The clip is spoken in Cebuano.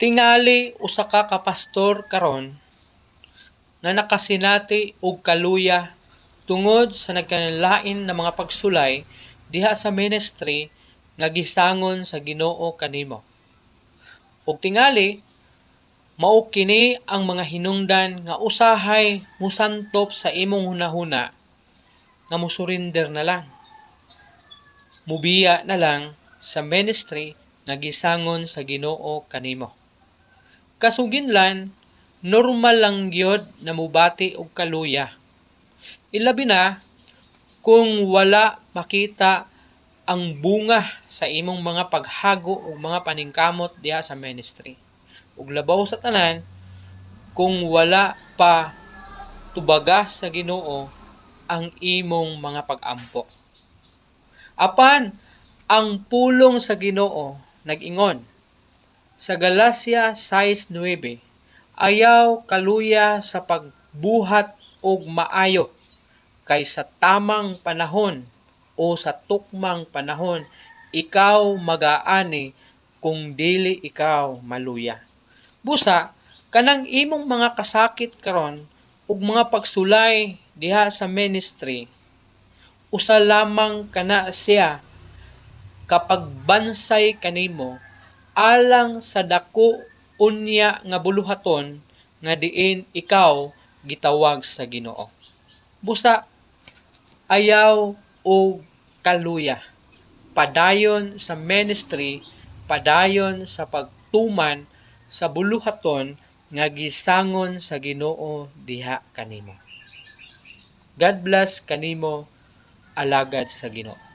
Tingali usa ka ka pastor karon nga nakasinati og kaluya tungod sa nagkalain na mga pagsulay diha sa ministry nga gisangon sa Ginoo kanimo. Ug tingali mao kini ang mga hinungdan nga usahay mosantop sa imong hunahuna nga mosurrender na lang. Mubiya na lang sa ministry nga gisangon sa Ginoo kanimo. Kasuginlan, normal lang gyud na mobati og kaluya. Ilabi na kung wala makita ang bunga sa imong mga paghago ug mga paningkamot diha sa ministry. Ug labaw sa tanan, kung wala pa tubaga sa Ginoo ang imong mga pag-ampo. Apan ang pulong sa Ginoo nag-ingon sa Galacia 6:9, "Ayaw kaluya sa pagbuhat og maayo, kay sa tamang panahon o sa tukmang panahon ikaw magaani kung dili ikaw maluya." Busa kanang imong mga kasakit karon ug mga pagsulay diha sa ministry, usa lamang kana siya kapagbansay kanimo alang sa dako unya nga buluhaton nga diin ikaw gitawag sa Ginoo. Busa ayaw og kaluya. Padayon sa ministry, padayon sa pagtuman sa buluhaton nga gisangon sa Ginoo diha kanimo. God bless kanimo, alagad sa Ginoo.